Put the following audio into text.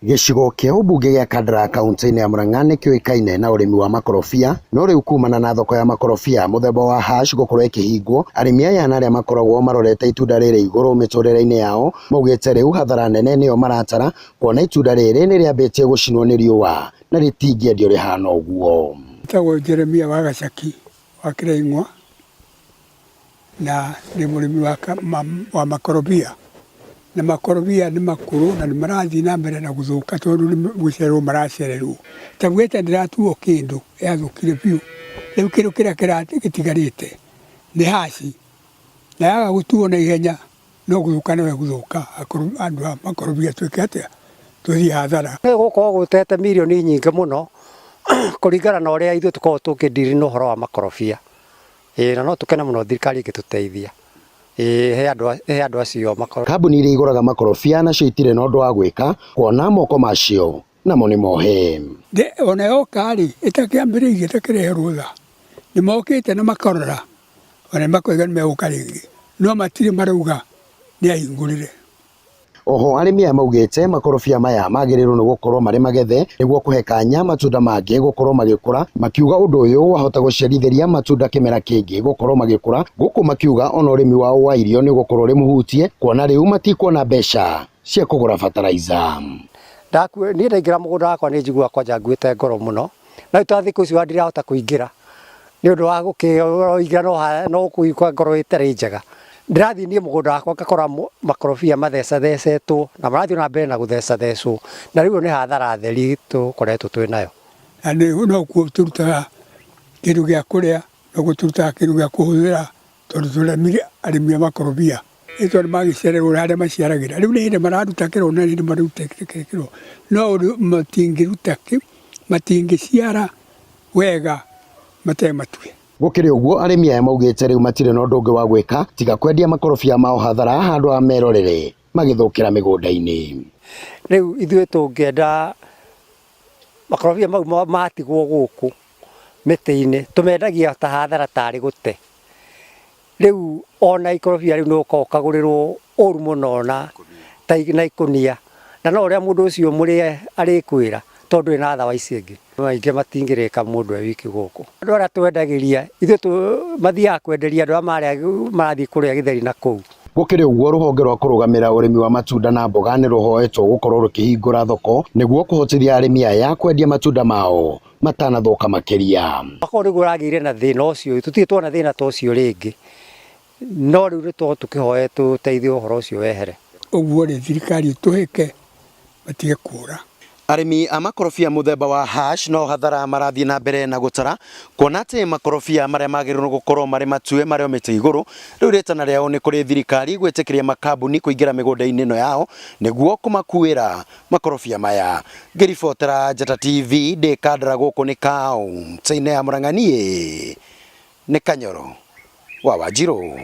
Gĩcigo kĩa ũmbunge gĩa Kandara kauntĩ-inĩ ya Murang'a nĩ kĩũĩkaine na ũrĩmi wa makorobia, no rĩu kumana na thoko ya makorobia mũthemba wa hash gũkorwo ĩkĩhingwo, arĩmi aya na arĩa makoragwo marorete itunda rĩrĩ igũrũ mĩtũrĩre-inĩ yao, maugĩte rĩu hathara nene nĩyo maratara kuona itunda rĩrĩ nĩ rĩambĩtie gũcinwo nĩ riũa na rĩtingĩendio rĩhana ũguo. Njĩtagwo Jeremia wa Gacaki wa Kĩraing'wa na ndĩ mũrĩmi wa makorobia. Na makorobia nĩ makũrũ na nĩ marathiĩ na mbere na gũthũka tondũ nĩ gũcererwo maracererwo. Ta gweta ndĩratuo kĩndũ yathũkire biũ, rĩu kĩndũ kĩrĩa gĩtigarĩte nĩ haci, na yaga gũtuo na ihenya no gũthũka no ĩgũthũka andũ a makorobia twĩke atĩa, tũthiĩ hathara. Nĩ gũkorwo gũtete mirioni nyingĩ mũno kũringana na ũrĩa ithuĩ tũkoragwo tũkĩ deal na ũhoro wa makorobia. Ĩĩ na no tũkene mũno thirikari ĩngĩtũteithia. Ĩĩ ĩhe andũ ĩhe andũ acio makorobia. Kambuni iria igũraga makorobia nacio itirĩ na ũndũ wa gwĩka kuona moko macio namo nĩ mohe. Ona yoka rĩ, ĩtakĩambĩrĩirie ĩtakĩrehe rũtha, nĩ mokĩte na makarora, ona nĩ makoiga nĩ megũka rĩngĩ, no matirĩ marauga nĩ ahingũrĩre. Oho arĩmi aya maugĩte makorobia maya magĩrĩirwo nĩ gũkorwo marĩ magethe nĩguo kũhe kanya matunda mangĩ gũkorwo magĩkũra, makiuga ũndũ ũyũ wahota gũciarithĩria matunda kĩmera kĩngĩ gũkorwo magĩkũra, gũkũ makiuga ona ũrĩmi wao wa irio nĩ ũgũkorwo ũrĩ mũhutie kuona rĩu matikuona mbeca cia kũgũra bataraitha. Niĩ ndaingĩra mũgũnda wakwa nĩ njiguaga kwanja nguĩte ngoro mũno, no rĩu ta thikũ ici ona ndirahota kũingĩra nĩ ũndũ wa gũkĩingĩra no kũigua ngoro ĩtarĩ njega. Ndĩrathiĩ niĩ mũgũnda wakwa ngakora makorobia mathecathecetwo na marathiĩ na mbere na gũthecathecwo, na rĩu ĩyo nĩ hathara theri tũkoretwo twĩ nayo. Na nokuo tũrutaga kĩndũ gĩa kũrĩa, nokuo tũrutaga kĩndũ gĩa kũhũthĩra tondũ tũrĩ arĩmi a makorobia. Nĩ tondũ magĩcererwo harĩa maciaragĩra, rĩu nĩ hĩndĩ mararuta kĩro na nĩ hĩndĩ mararuta kĩro, no matingĩruta matingĩciara wega matarĩ matue. Gũkĩrĩ ũguo, arĩmi aya maugĩte rĩu matirĩ na ũndũ ũngĩ wa gwĩka tiga kwendia makorobia mao hathara handũ ha merorere magĩthũkĩra mĩgũnda-inĩ. Rĩu ithuĩ tũngĩenda makorobia mau matigwo gũkũ mĩtĩ-inĩ, tũmendagia ta hathara tarĩ gũte. Rĩu ona ikorobia rĩu nĩ ũkoragwo ũkagũrĩrwo ũru mũno na ta na ikũnia, na no ũrĩa mũndũ ũcio mũrĩe arĩkwĩra tondũ ndũrĩ na dawa ici ingĩ. Maingĩ matingĩrĩka mũndũ e wiki gũkũ. Andũ arĩa twendagĩria ithuĩ mathiaga kwenderia andũ arĩa marathiĩ kũrĩa gĩtheri na kũu. Gũkĩrĩ ũguo, rũhonge rwa kũrũgamĩrĩra ũrĩmi wa matunda na mboga nĩ rũhoetwo gũkorwo rũkĩhingũra thoko nĩguo kũhotithia arĩmi aya kwendia matunda mao matanathũka makĩria. Mwaka ũyũ nĩguo ũragĩire na thĩna ũcio, tũtirĩ tuona thĩna ta ũcio rĩngĩ, no rĩu nĩ tũkĩhoe tũteithio ũhoro ũcio wehere. Ũguo rĩ, thirikari ĩtũhĩke matige kũra. Arĩmi a makorobia mũthemba wa hash no hathara marathiĩ na mbere na gũtara kuona atĩ makorobia marĩa magĩrĩirwo gũkorwo marĩ matue marĩ o mĩtĩ igũrũ, rĩu rĩtana rĩao nĩ kũrĩ thirikari gwĩtĩkĩria makambuni kũingĩra mĩgũnda-inĩ ĩno yao nĩguo kũmakuĩra makorobia maya. Ngĩribotera Njata TV ndĩ Kandara gũkũ nĩ kaũntĩ-inĩ ya Murang'a niĩ nĩ Kanyoro wa Wanjirũ.